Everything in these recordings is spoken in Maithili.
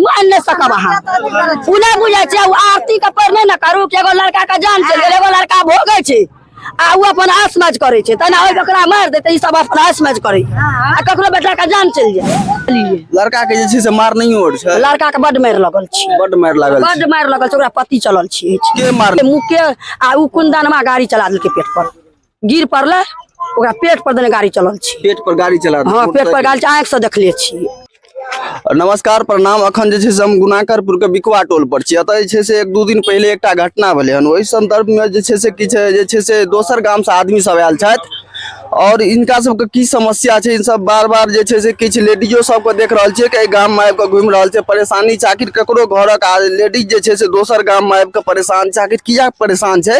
मानि नहि सकब अहाँ। ओ नहि बुझै छै, ओ आरती के पर नहि ने करू कि एगो लड़का के जान चलि गेल, एगो लड़का भोगै छै आ ओ अपन आसमज करै छै, तेना ओहि ओकरा मारि देतै, ई सब अपन आसमज करै आ ककरो बेटा के जान चलि जाय। लड़का के जे छै से मार नहीं और छै? लड़का के बड मारि लगल छै। बड मारि लागल छै। बड मारि लगल छै, ओकरा पति चलल छै। के मारल? मुके आ उ कुंदनमा गाड़ी चला देलकै, पेट पर गिर पड़लै, ओकरा पेट पर देने गाड़ी चलल छै। पेट पर गाड़ी चला देलकै? हँ, पेट पर गाड़ी, आँखि से देखले छियै। नमस्कार, प्रणाम। अखन जे छै से हम गुणाकरपुर के बिकवा टोल पर छी। एतऽ जे छै से 1-2 दिन पहिले एकटा घटना भेलै हन, ओहि संदर्भ में जे छै से किछु जे छै से दोसर गाम से आदमी सब आयल छथि और इनका सबके की समस्या छै, इन सब बार बार जे छै से किछु लेडीजो सबके देख रहल छियै कि एहि गाम में आबि कऽ घुमि रहल छै, परेशानी छै। आखिर ककरो घरक लेडीज जे छै से दोसर गाम में आबि कऽ परेशान छै, आखिर किया परेशान छै,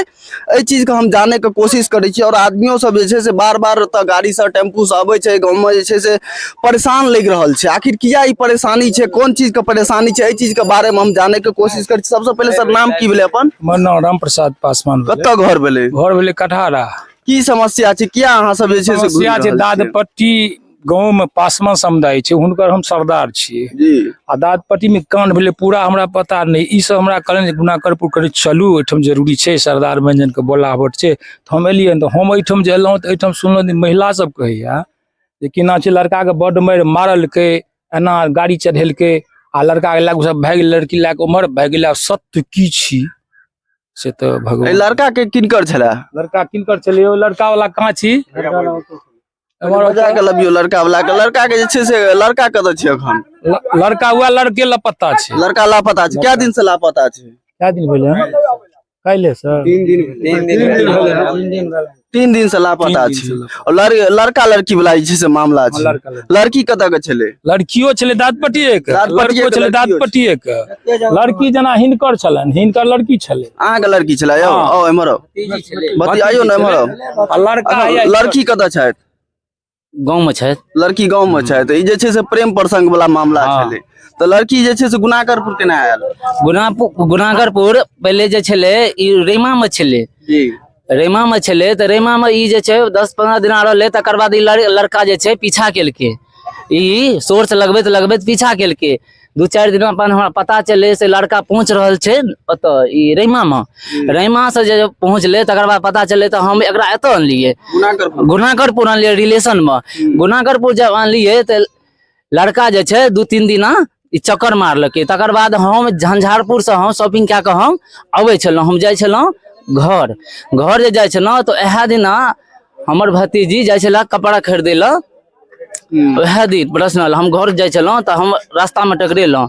एहि चीजके हम जानैके कोशिश करै छी। और आदमियो सब जे छै से बार बार ओतऽ गाड़ीसँ टेम्पूसँ अबै छै, गाँवमे जे छै से परेशान लागि रहल छै। आखिर किया ई परेशानी छै, कोन चीजके परेशानी छै, एहि चीजके बारेमे हम जानैके कोशिश करै छी। सबसँ पहिले सर, नाम की भेलै अपन? हमर नाम राम प्रसाद पासवान भेलै। कतऽ घर भेलै? घर भेलै कटहारा। की समस्या छै, किया अहाँ सब जे छै से घुमि समस्या छै रहल छियै? दादपट्टी गाँव में पासवान समुदाय छै, हुनकर हम सरदार छियै जी। आ दादपट्टी में कांड भेलै, पूरा हमरा पता नहि। ई सब हमरा कहलनि जे गुणाकरपुर करै चलू, एहिठाम जरूरी छै, सरदार व्यंजन के बोलावट छै, तऽ हम एलियै। तऽ हम एहिठाम जे एलहुँ तऽ एहिठाम सुनलहुँ जे महिला सब कहैया जे केना छै, लड़का के बड्ड मारि मारलकै, एना गाड़ी चढ़ेलकै आ लड़का के लए कऽ सब भागि गेल, लड़की लए कऽ उम्हर भागि गेलै। आब सत्य की छी से तऽ भगवान। एहि लड़का के किनकर छलै? लड़का किनकर छलै? ओ लड़का वाला कहाँ छी? बजा के लबियो लड़का वाला के। लड़का के जे छै से लड़का कतऽ छै अखन? लड़का वएह लड़के लापता छै। लड़का लापता छै? कए दिन से लापता छै? कए दिन भेलै हन? काल्हि सर। 3 दिन से लापता 3 दिन छै। से लापता। और लड़का लड़की वाला जे छै से मामला छै? लड़का लड़की। लड़की कतऽ के छलै? लड़कियो छलै दाँतपट्टिए के, दाँतपट्टिए लड़को के, छलै लड़कियो दाँतपट्टिए के। लड़की जेना हिनकर छलनि, हिनकर लड़की छलै। अहाँके लड़की छलै? यौ हँ। आउ एम्हर आउ, बतियाइयो ने एम्हर आउ। आ लड़का अच्छा, लड़की कतऽ छथि? गाँव में छथि। लड़की गाँव में छथि। ई जे छै से प्रेम प्रसंग वाला मामला हँ। छलै, तऽ लड़की जे छै से गुणाकरपुर केना आयल? गुणाकरपुर पहिले जे छलै ई रैमा में छलै। जी। रैमा में छलै तऽ रैमा में ई जे छै 10-15 दिना रहलै, तकर बाद ई लड़का जे छै पीछा केलकै, ई सोर्स लगबैत लगबैत पीछा केलकै। 2-4 दिना बाद हमरा पता चललै से लड़का पहुँच रहल छै ओतऽ ई रैमा में। रैमा से जे पहुँचलै तकर बाद पता चललै तऽ हम एकरा एतऽ अनलियै, गुणाकरपुर। गुणाकरपुर अनलियै रिलेशन में। गुणाकरपुर जब अनलियै तऽ लड़का जे छै 2-3 दिना ई चक्कर मारलकै। तकर बाद हम झंझारपुर से हम शॉपिंग कए कऽ हम अबै छलहुँ, हम जाइ छलहुँ घर, घर जे जाइ छलहुँ तऽ इएह दिना हमर भतीजी जाइ छलए कपड़ा खरीदै लए, वएह दिन पर्सनल हम घर जाइ छलहुँ तऽ हम रास्तामे टकरेलहुँ,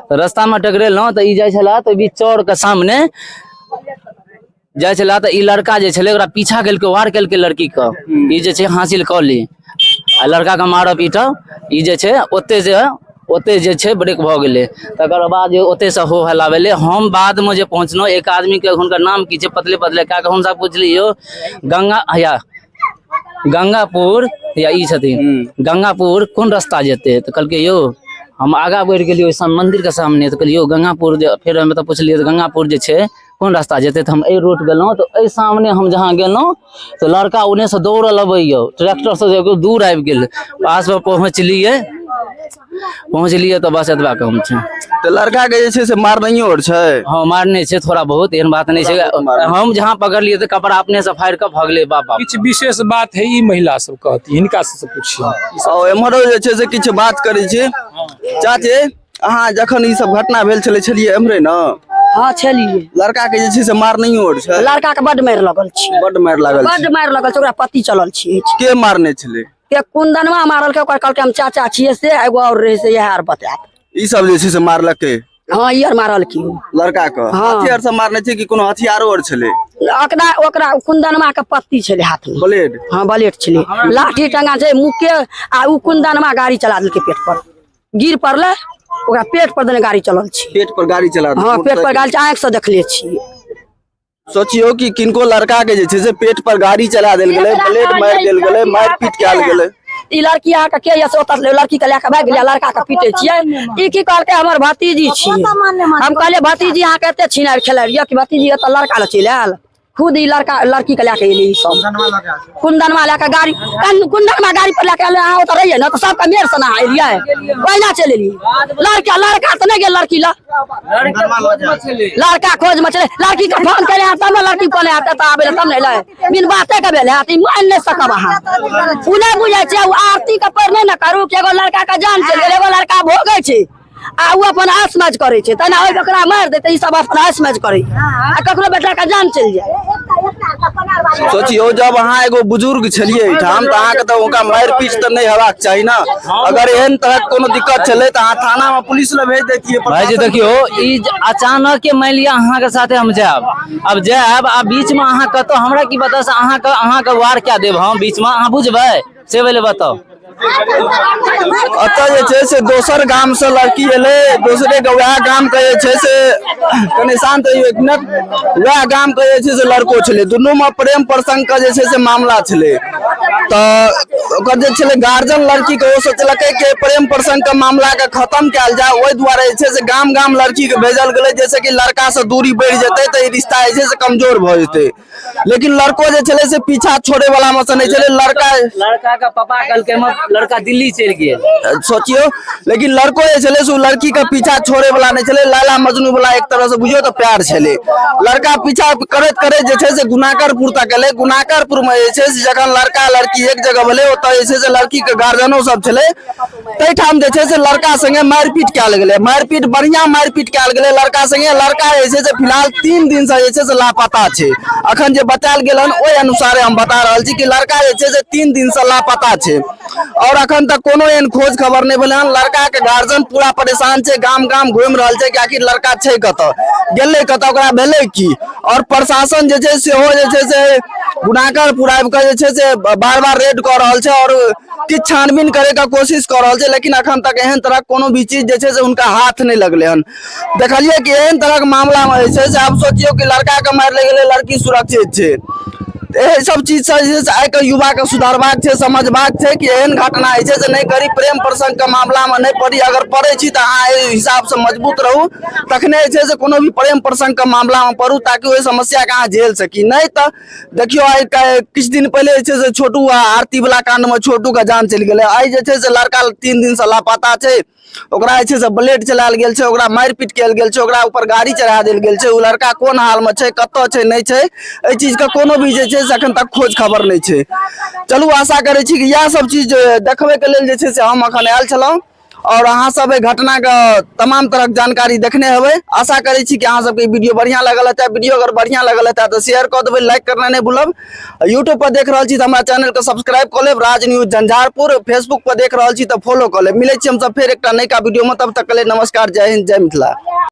तऽ रास्तामे टकरेलहुँ तऽ ई जाइ छलए तऽ बीच चौरके सामने जाइ छलए तऽ ई लड़का जे छलै ओकरा पीछा केलकै, वार केलकै लड़कीके, ई जे छै हासिल कऽ ली आ लड़काके मारब पीटब। ई जे छै ओते जे ओते जे छै ब्रेक भऽ गेलै। तकर बाद जे ओतेसँ हो हल्ला भेलै। हम बादमे जे पहुँचलहुँ, एक आदमीके हुनकर नाम की छै पतले पतले कए कऽ हुनका पुछलियै, यौ गंगा या गंगापुर या ई छथिन गंगापुर कोन रास्ता जेतै? तऽ कहलकै यौ हम आगाँ बढ़ि गेलियै ओहि मंदिरके सामने। तऽ कहलियै यौ गंगापुर जे, फेर हम एतऽ पुछलियै तऽ गंगापुर जे छै कोन रास्ता जेतै? तऽ हम एहि रोड गेलहुँ तऽ एहि सामने हम जहाँ गेलहुँ तऽ लड़का ओन्नेसँ दौड़ल अबैया, ट्रैक्टरसँ जे दूर आबि गेल, पासमे पहुँचलियै, पहुँचलियै तऽ बस एतबा काम छै। तऽ लड़का के जे छै से मारनैयो आर छै? हँ मारने छै थोड़ा बहुत, एहन बात नहि छै। हम जहाँ पकड़लियै तऽ कपड़ा अपने से फाड़ि कऽ भगलै बाप बाप। किछु विशेष बात है ई महिला सब कहती, हिनका से पुछियौ। आ एम्हरो जे छै से किछु बात करै छी। चाची, अहाँ जखन ई सब घटना भेल छलै छलियै एम्हरे ने? हँ छलियै। लड़का के जे छै से मारनैयो आर छै? लड़का के बड्ड मारि लगल छै। बड्ड मारि लागल छै। बड्ड मारि लगल छै, ओकरा पति चलल छै। के मारने छलै? के कुंदनवा मारलकै, ओकर कहलकै हम चाचा छियै से, एगो और रहै से इएह आर बतायत। ई सब जे छै से मारलकै? हँ ई आर मारलकै लड़का के। हँ। हथियार सब मारने छै कि कोनो हथियारो आर छलै? ओकरा ओकरा कुंदनवा के पत्ती छलै हाथ में। ब्लेड? हँ ब्लेड छलै, लाठी टंगा छै मुके आ उ कुंदनवा गाड़ी चला देलकै, पेट पर गिर पड़लै, ओकरा पेट पर देने गाड़ी चलल छै। पेट पर गाड़ी चला देलकै? हँ पेट पर गाड़ी, आँखि से देखले छियै। सोचियौ कि किनको लड़का के जे छै से पेट पर गाड़ी चला देल गेलै, ब्लेड मारि देल गेलै, मारि पीट कयल गेलै। ई लड़की अहाँके के यऽ से ओतऽ लड़की के लए कऽ भागि गेलै, लड़का के पीटै छियै। ई की कहलकै हमर भतीजी छियै। हम कहलियै भतीजी अहाँके एते छिनारि खेलारि यऽ कि भतीजी एतऽ लड़का लए चलि आयल? खुद ई लड़का लड़की के लए के एलै ई सब। कुंदनवा लए के गाड़ी, कुंदनवा गाड़ी पर लए के एलै। अहाँ ओतऽ रहियै ने तऽ सबके मेर से अहाँ एलियै, ओहिना चलि एलियै। लड़का लड़का तऽ नहि गेल लड़की लग, लड़का खोज में चले, लड़की के फोन केले तब ने लड़की कहने हेतै तऽ आबै लए तब ने एलै। बिन बाते के भेल हैत, ई मानि नहि सकब अहाँ। ओ नहि बुझै छै, ओ आरती के पर नहि ने करू कि एगो लड़का के जान चलि गेल, एगो लड़का भोगै छै आ ओ अपन आसमाज करै छै, तेना ओहि ओकरा मारि देतै। ई सब अपन आसमाज करै आ ककरो बेटा के जान चलि जाय। सोचियौ, जब अहाँ एगो बुजुर्ग छलियै एहिठाम तऽ अहाँके तऽ हुनका मारि पीट तऽ नहि हेबाक चाही ने। अगर एहन तरहक कोनो दिक्कत छलै तऽ अहाँ थाना मे पुलिस लए भेज दैतियै। भाईजी देखियौ, ई अचानक के मानि लिअ अहाँके साथे हम जायब, अब जायब आ बीच में अहाँ कतौ, हमरा की पता से अहाँके वार क्या देब हम बीच में, अहाँ बुझबै से पहिले बताउ। एतऽ जे छै से दोसर गाम से लड़की एलै, दोसरे के वएह गाम के जे छै से, कनि शांत रहियौ एक मिनट, वएह गाम के जे छै से लड़को छलै। दुनू मे प्रेम प्रसंग के जे छै से मामला छलै। तऽ ओकर जे छलै गार्जियन लड़की के, ओ सोचलकै कि प्रेम प्रसंग के मामला के खत्म कयल जाय। ओहि दुआरे जे छै से गाम गाम लड़की के भेजल गेलै, जैसे कि लड़का से दूरी बढ़ि जेतै तऽ ई रिश्ता जे छै से कमजोर भऽ जेतै। लेकिन लड़को जे छलै से पीछा छोड़े वाला मे से नहि छलै लड़का। लड़का के पापा कहलकै हमर लड़का दिल्ली चलि गेल। सोचियौ, लेकिन लड़को जे छलै से ओ लड़की के पीछा छोड़े वाला नहि छलै। लैला मजनू वाला एक तरह से बुझियौ तऽ प्यार छलै। लड़का पीछा करैत करैत जे छै से गुनाकरपुर तक गेलै। गुनाकरपुर मे जे छै से जखन लड़का लड़की एक जगह भेलै, ओतऽ जे छै से लड़की के गार्जियनो सब छलै, ताहिठाम जे छै से लड़का संगे मारिपीट कयल गेलै। मारिपीट, बढ़िया मारिपीट कयल गेलै लड़का संगे। लड़का जे छै से फिलहाल 3 दिन से जे छै से लापता छै। अखन जे बतायल गेल हन ओहि अनुसारे हम बता रहल छी कि लड़का जे छै से 3 दिन से लापता छै और अखन तक कोनो एहन खोज खबर नहि भेलै हन। लड़का के गार्जियन पूरा परेशान छै, गाम गाम घुमि रहल छै कि आखिर लड़का छै कतऽ, गेलै कतऽ, ओकरा भेलै की। और प्रशासन जे छै सेहो जे छै से गुनाकरपुर आबि कऽ जे छै से बार बार रेड कऽ रहल छै और किछु छानबीन करे के कोशिश कऽ रहल छै, लेकिन अखन तक एहन तरहक कोनो भी चीज जे छै से हुनका हाथ नहि लगलै हन। देखलियै कि एहन तरहक मामलामे जे छै से आब सोचियौ कि लड़काके मारि लागि गेलै, लड़की सुरक्षित छै। एहि सब चीजसँ जे छै से आइके युवाके सुधारबाक छै, समझबाक छै कि एहन घटना जे छै से नहि करी, प्रेम प्रसङ्गके मामलामे नहि पड़ी। अगर पड़ै छी तऽ अहाँ एहि हिसाबसँ मजबूत रहू, तखने जे छै से कोनो भी प्रेम प्रसङ्गके मामलामे पड़ू, ताकि ओहि समस्याके अहाँ झेल सकी। नहि तऽ देखियौ, आइ किछु दिन पहिले जे छै से छोटू आ आरती वाला कांड मे छोटू के जान चलि गेलै। आइ जे छै से लड़का 3 दिन से लापता छै। ओकरा जे छै से ब्लेड चलायल गेल छै, ओकरा मारि पीट कयल गेल छै, ओकरा ऊपर गाड़ी चढ़ा देल गेल छै। ओ लड़का कोन हाल मे छै, कतऽ छै, नहि छै, एहि चीज के कोनो भी जे छै से अखन तक खोज खबर नहि छै। चलू, आशा करै छी कि इएह सब चीज देखबै के लेल जे छै से हम अखन आयल छलहुँ और अहाँ सब एहि घटना के तमाम तरहक जानकारी देखने हेबै। आशा करै छी कि अहाँ सबके ई वीडियो बढ़िया लगल हेतै। वीडियो अगर बढ़िया लगल हेतै तऽ शेयर कऽ देबै, लाइक करना नहि भूलब। यूट्यूब पर देख रहल छी तऽ हमरा चैनल के सब्सक्राइब कऽ लेब, राज न्यूज झंझारपुर। फेसबुक पर देख रहल छी तऽ फॉलो कऽ लेब। मिलै छी हमसब फेर एकटा नयका वीडियो में, तब तक के लेल नमस्कार, जय हिंद, जय मिथिला।